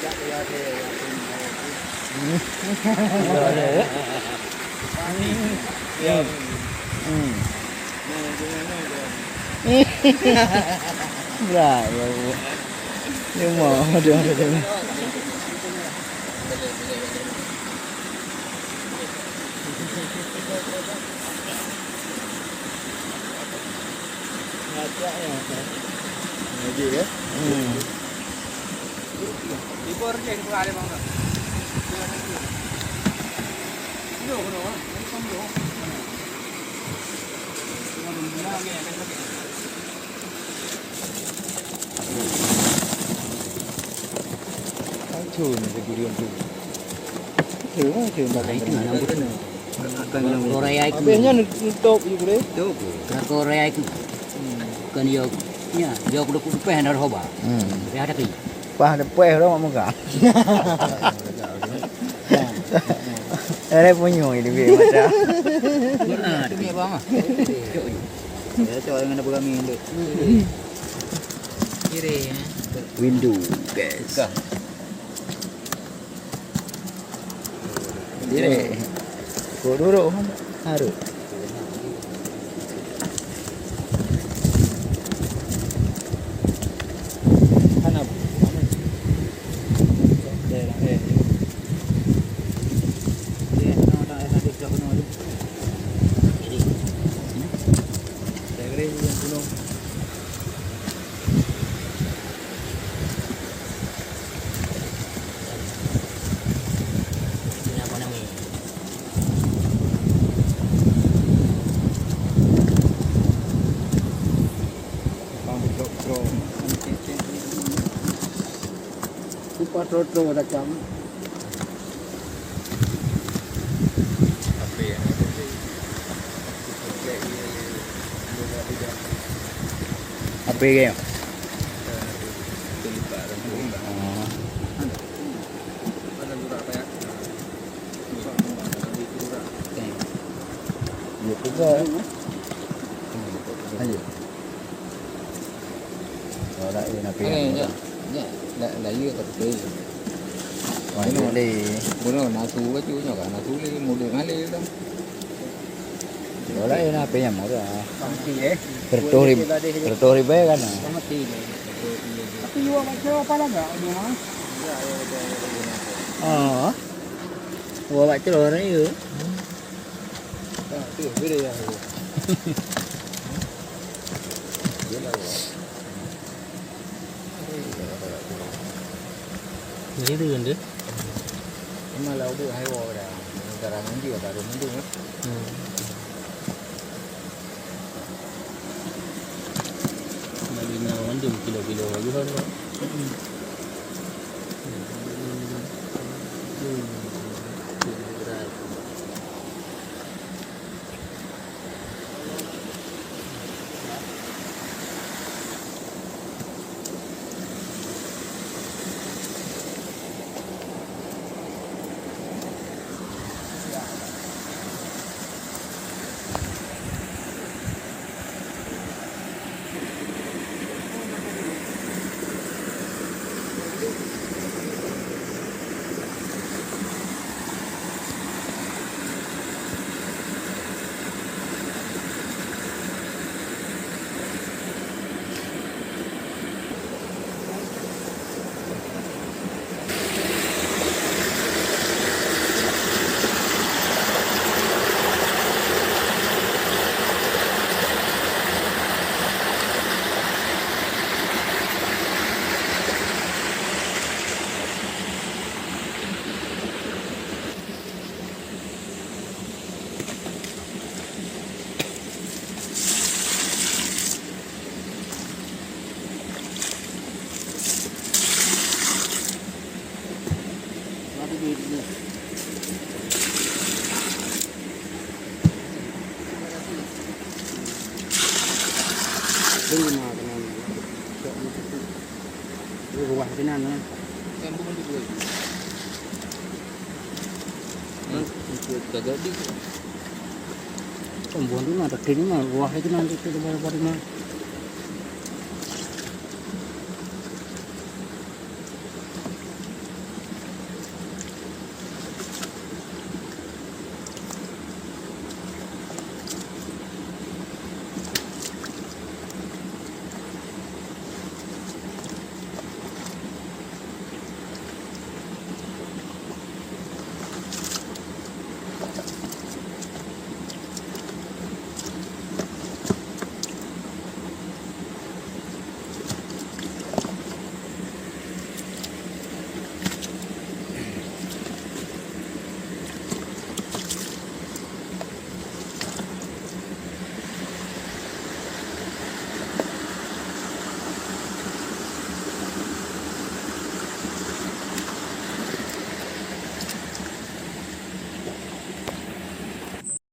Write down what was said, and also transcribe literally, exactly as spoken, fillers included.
Hmm. Hmm. Hmm. Berat, bro. Dia mau, dia ada, dia ada. Ngajak ya. Ngajak ya. Hmm. Libur je, libur ada bang. Itu ni, dia gurih tu. Itu lah, itu. Nah, itu nak buat. Korea itu. Habisnya nutup je boleh. Tu. Korea itu. Hmm. Kan dia, ya, dia kudu kupeh dari hoba. Hmm. Tapi ada kai. Pah depan orang mak muka. Ada punya ini biar macam. Mana tu ni abang ah? Cok je. Ya, cok dengan apa kami tu. Kiri, eh. Window, guys. Direk. Kok duduk harus. Hana. Daerah, eh. Dia, no, no, eh, ada dah kena tu. Jadi, hmm? Daerah yang gunung. Ini apa namanya? Upah trotoar macam. Apa ya? Oh. Ya, juga. Ayo. Kalau nak, eh, nak pergi. Eh, ya. Ya, dah, dah, ya, kata saya. Wah, bunuh. Boleh. Bunuh, nasu baju nyo kan, nasu le, muda ngalih tu. Kalau nak, eh, nak pergi yang murah. Mati, eh. Seratus ribu, seratus ribu kan? Mati dia. Tapi you awak baca apa lagak ni, ha? Oh. Awak baca orang you. Jadi tu kan tu? Memang lah udah hai wah dah. Negara mandi baru mandi, eh. Hmm. Bagi nyawa mandum kilo-kilo lagi kan. Ruah keunan, kan? Kan bukan tu. Hah? Itu tak jadi. Kan bukan tu mah, tapi ni mah ruah itu nanti tu baru-baru mah.